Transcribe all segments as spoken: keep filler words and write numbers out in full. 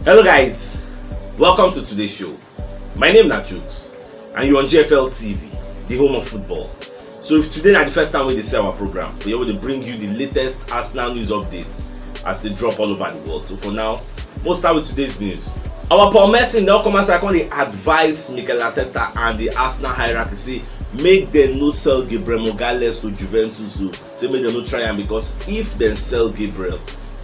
Hello guys, welcome to today's show. My name na Jukes and you're on G F L T V, the home of football. So if today na the first time we dey see our program, we will bring you the latest Arsenal news updates as they drop all over the world. So for now, we'll start with today's news. Our Paul Merson don come outside come dey advise Mikel Arteta and the Arsenal hierarchy say make dem no sell Gabriel Magalhaes to Juventus o, say make dem no try am, because if dem sell Gabriel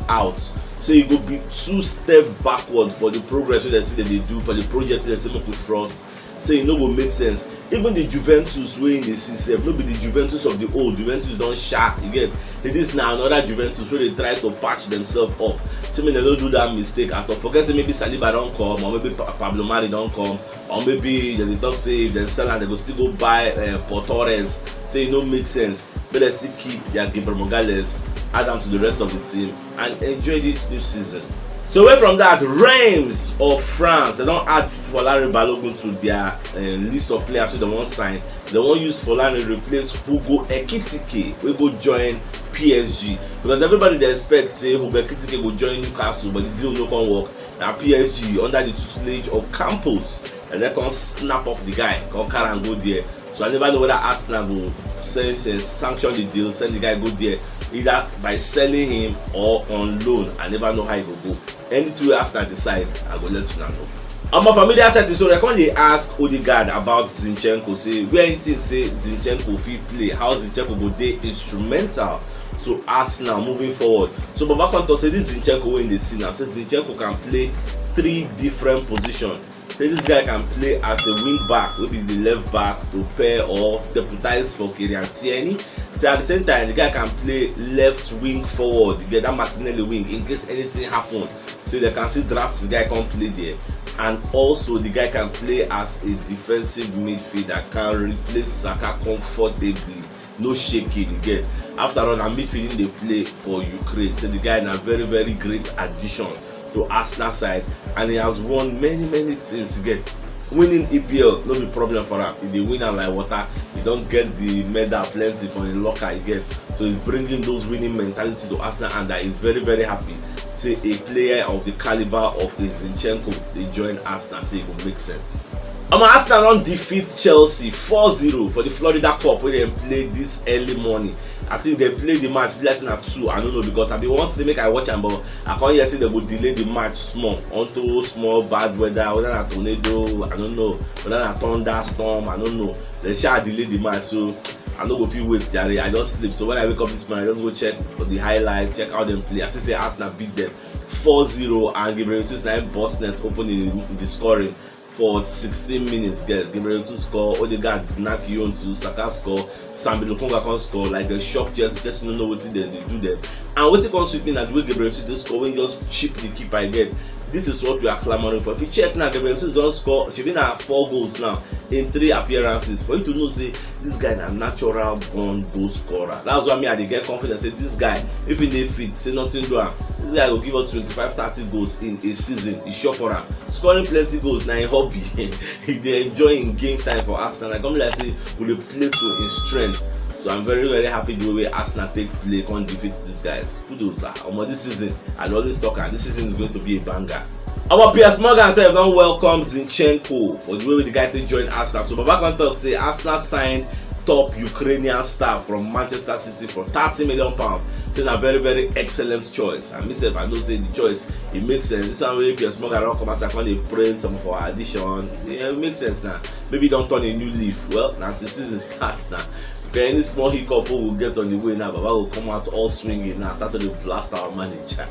out, say e go be two step backward for the progress wey dem say dem dey do, for the project wey dem say make we trust. Say e no go make sense. Even the Juventus wey im dey see sef no be the Juventus of the old. Juventus don sha, you get. This na another Juventus wey dey try to patch themselves up. Say make dem no do that mistake at all. Forget say maybe Saliba don come, or maybe Pa- Pablo Mari don come, or maybe dem dey talk say if dem sell am, dem go still go buy uh, Paul Torres. Say e no make sense. Make dem still keep their Gabriel Magalhaes, add am to the rest of the team, and enjoy this new season. So away from that, Reims of France, dem don add Folarin Balogun to their uh, list of players wey dem wan sign. Dem wan use Folarin replace Hugo Ekitike wey go join P S G, because everybody dey expect say Hugo Ekitike go join Newcastle, but the deal no come work. Na P S G under the tutelage of Campos, and dem come snap up the guy, come carry am go there. So I never know whether Arsenal go send, uh, sanction the deal, send the guy go there, either by selling him or on loan. I never know how e go go. Anything wey Arsenal decide, I go let una know. Omo, for media setting, so dem come dey ask Odegaard about Zinchenko, say where im think say Zinchenko fit play, how Zinchenko go dey instrumental to Arsenal moving forward. So Baba come talk say this Zinchenko wey im dey see now, say Zinchenko can play three different positions. Say this guy can play as a wing back, wey be the left back, to pair or deputize for Kieran Tierney. Say at the same time, the guy can play left wing forward, you get that Martinelli wing, in case anything happen. Say dem can still draft the guy come play there. And also the guy can play as a defensive midfielder, can replace Saka comfortably, no shaking, you get. After all, na midfield im dey play for Ukraine. Say the guy na very very great addition to Arsenal side, and he has won many many things, you get. Winning E P L no be problem for am. He dey win am like water. He don get the medal plenty for im locker, you get. So he's bringing those winning mentality to Arsenal, and I is very very happy say a player of the caliber of a Zinchenko dey join Arsenal, say e go make sense. Omo, Arsenal don defeat Chelsea four zero for the Florida Cup wey dem play this early morning. I think dem play the match be like say na two, I no know, because I bin wan say make I watch am, but I come hear say dem go delay the match small unto small bad weather, whether na tornado, I no know, whether na thunderstorm, I no know. Dem sha delay the match, so I no go fit wait jare. I just sleep. So when I wake up this morning, I just go check the highlights, check how dem play. I see say Arsenal beat dem four zero, and Gabriel Jesus na im burst net, open the, the scoring for sixteen minutes. Get, Gabriel Jesus score, Odegaard knack Yonzu, Saka score, Sambi Lokonga come score. Like dem shock Chelsea, Chelsea no know wetin dem dey do dem. And wetin come sweet me na the way Gabriel Jesus dey score, wey just chip the keeper again. This is what we are clamoring for. If you check now, Gabriel Jesus don score, shebi na four goals now in three appearances. For you to know say this guy na natural born goal scorer. That's why me I dey get confidence say this guy, if he dey fit, say nothing do am, this guy go give us twenty-five, thirty goals in a season. E sure for am. Scoring plenty goals na im hobby. He dey enjoy im game time for Arsenal. I come like say we dey play to im strength. So I'm very very happy the way Arsenal take play, come defeat these guys. Kudos, ah. Omo, this season, I dey always talk am, this season is going to be a banger. Our Piers Morgan sef don welcome Zinchenko for the way wey the guy take join Arsenal. So Baba come talk say Arsenal signed top Ukrainian star from Manchester City for thirty million pounds. Say na very very excellent choice. And me sef, I know say the choice, e make sense. This one wey Piers Morgan don come outside come dey praise some of our addition, yeah, e make sense now. Maybe e don turn a new leaf. Well, na the season starts now. If any small hiccup wey we get on the way now, Baba go come out all swinging now, start to dey blast our manager.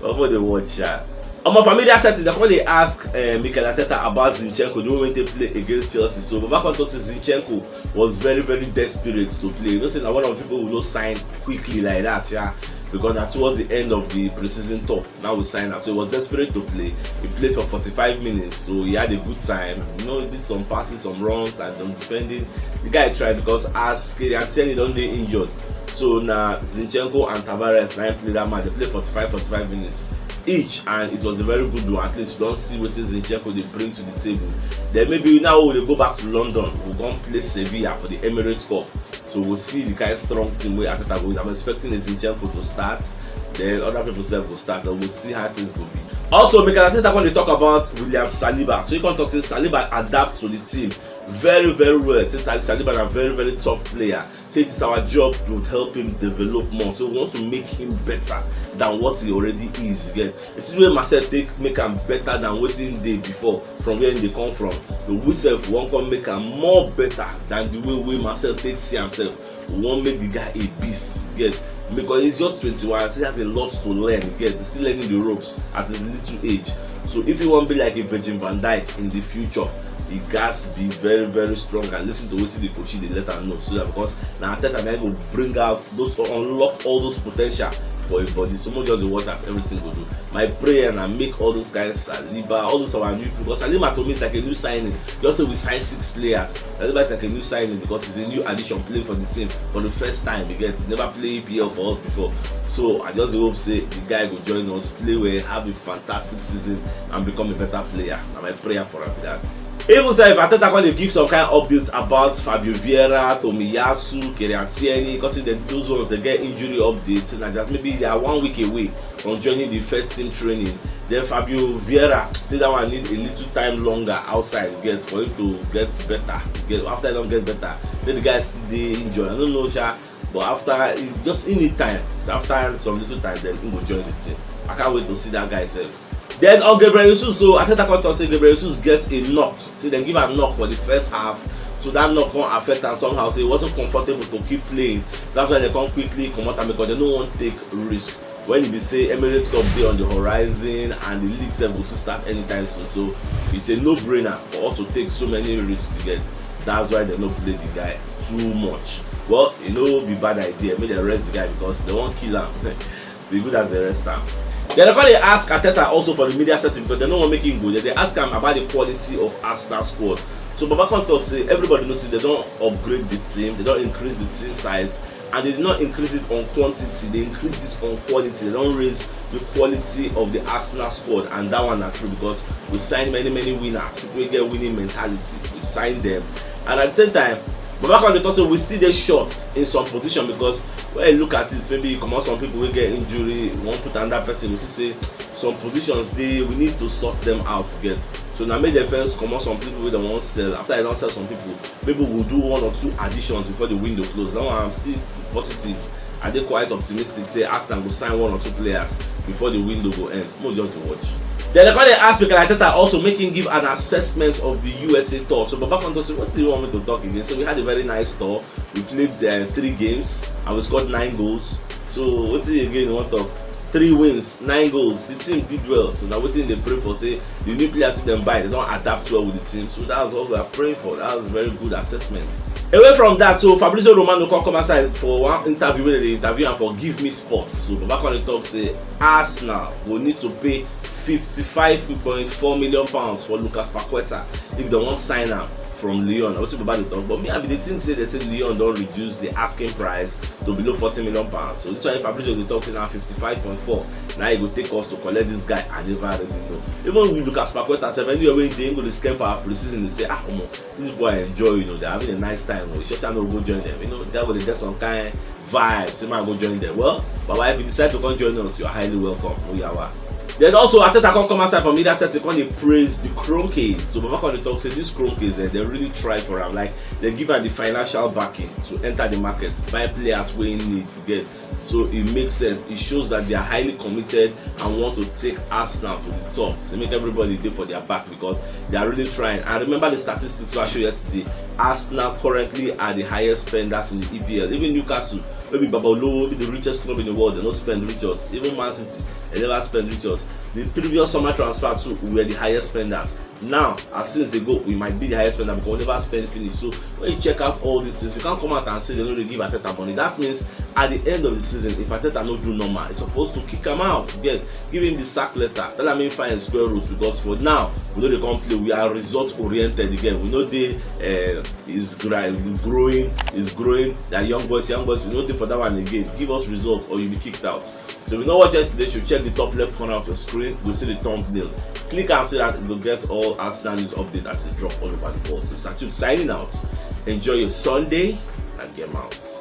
Baba dey watch, sha. Omo, for media setting, dem come dey ask uh, Mikel Arteta about Zinchenko, the way wey he play against Chelsea. So Baba come talk say Zinchenko was very very desperate to play. You know say na one of the people we no sign quickly like that, yeah, because na towards the end of the pre-season tour now we sign am. So he was desperate to play. He played for forty-five minutes, so he had a good time. You know, he did some passes, some runs, and some defending. The guy tried, because as Kieran Tierney don dey injured, so na Zinchenko and Tavares na im play that match. Dem play forty-five, forty-five minutes each, and it was a very good one. At least we don see wetin Zinchenko dey bring to the table. Then maybe now we dey go back to London, we go come play Sevilla for the Emirates Cup. So we'll see the kind strong team wey Arteta go with. I'm expecting Zinchenko to start. Then other people sef go start. And we'll see how things go be. Also, Mikel Arteta come dey talk about William Saliba. So he come talk say Saliba adapt to the team very, very well. Say Saliba na very, very tough player. Say it is our job to help him develop more. So we want to make him better than what he already is. You get? You see the way Marcel take make am better than wetin dey before, from where he dey come from. The we sef wan come make am more better than the way wey Marcel take see himself. We wan make the guy a beast. You get? Because he's just twenty-one, he has a lot to learn. You get? He's still learning the ropes at his little age. So if he wan be like a Virgil van Dijk in the future, he gats be very, very strong and listen to wetin the coach dey let am know, so that, because na Arteta na go bring out those, unlock all those potential for him body. So mo just dey watch as everything go do. My prayer na make all those guys, Saliba, all those our new people, because Saliba to me is like a new signing. Just say we sign six players. Saliba is like a new signing because he's a new addition playing for the team for the first time. You get? He never play E P L for us before. So I just dey hope say the guy go join us, play well, have a fantastic season, and become a better player. Na my prayer for am be that. Even sef, Arteta come dey give some kind updates about Fabio Vieira, Tomiyasu, Kieran Tierney, because those ones dey get injury updates. Na just maybe they are one week away from joining the first team training. Then Fabio Vieira say that one need a little time longer outside, you get, for him to get better. You get? After he don get better, then the guy still dey injured. I don't know, sha, but after, he just, he need time. So after some little time, then he go join the team. I can't wait to see that guy sef. Then on Gabriel Jesus, so Arteta come talk say Gabriel Jesus get a knock. Say dem give am knock for the first half, so that knock come affect am somehow. Say he wasn't comfortable to keep playing. That's why they come quickly comot am, because they no wan take risk. When e be say Emirates Cup dey on the horizon and the league sef go still start anytime soon, so it's a no-brainer for us to take so many risks. You get? That's why they no play the guy too much. Well, e no be bad idea make dem rest the guy, because they wan kill am. So e good as they rest am. Then they come dey ask Arteta also for the media setting, because they no wan make him go. They dey ask am about the quality of Arsenal squad. So Baba come talk say everybody know say they don upgrade the team, they don increase the team size, and they did not increase it on quantity, they increased it on quality. They don raise the quality of the Arsenal squad, and that one na true, because we sign many, many winners, people wey get winning mentality. We sign them, and at the same time, Baba come dey talk say we still dey short in some position, because when you look at it, maybe you comot some people wey get injury, you wan put another person, you see say some positions dey, we need to sort them out. Get? So na make dem first comot some people wey dem wan sell. After dem don sell some people, maybe we go do one or two additions before the window close. That one I'm still positive. I dey quite optimistic say Arsenal go sign one or two players before the window go end. Mo just dey watch. Then they come dey ask Mikel Arteta also make him give an assessment of the U S A tour. So Baba come talk say, "What do you want me to talk again?" So we had a very nice tour. We played uh, three games and we scored nine goals. So wetin again you wan talk? Three wins, nine goals. The team did well. So na wetin dey pray for, say the new players wey dem buy, they don adapt well with the team. So that's what we are praying for. That was very good assessment. Away from that, so Fabrizio Romano come come outside for one interview wey dem dey interview am for Give Me Sports. So Baba come dey talk say Arsenal go need to pay fifty-five point four million pounds for Lucas Paqueta if dem wan sign am from Lyon. Na wetin Baba dey talk, but me I bin dey think say dem say Lyon don reduce the asking price to below forty million pounds. So this one Fabrizio dey talk say na fifty-five point four na e go take us to collect this guy. I never really know. Even with Lucas Paqueta sef, anywhere wey he dey, he go dey scam for our pre-season, dey say, "Ah, omo, this boy enjoy, you know, they're having a nice time. Oh, it's just I no go join them." You know, that go dey get some kind vibe, say, "Man, go join them." Well, Baba, if you decide to come join us, you're highly welcome. No yawa. Then also, Arteta come come outside from media setting, come dey praise the Kroenkes. So Baba come dey talk say this Kroenkes, eh, they really try for am. Like, they give am the financial backing to enter the market, buy players wey he need to get. So it makes sense. It shows that they are highly committed and want to take Arsenal to the top. So make everybody dey for their back because they are really trying. And remember the statistics wey I show yesterday. Arsenal currently are the highest spenders in the E P L. Even Newcastle, wey be Baba Olowo, wey be the richest club in the world, they no spend reach us. Even Man City, they never spend reach us. The previous summer transfer too, we were the highest spenders. Now, as things dey go, we might be the highest spender because we never spend finish. So when you check out all these things, you can't come out and say they no dey give Arteta money. That means at the end of the season, if Arteta no do normal, it's supposed to kick am out. Yes, give him the sack letter. Tell am him find square root, because for now, we no dey come play. We are result oriented again. We no dey, eh, is gri-, growing, is growing. That young boys, young boys, we no dey for that one again. Give us results or you be kicked out. So if you no watch yesterday show, check the top left corner of your screen. You go see the thumbnail. Click am so that you go get all Arsenal news update as e drop all over the world. So Sachuk signing out. Enjoy your Sunday and game out.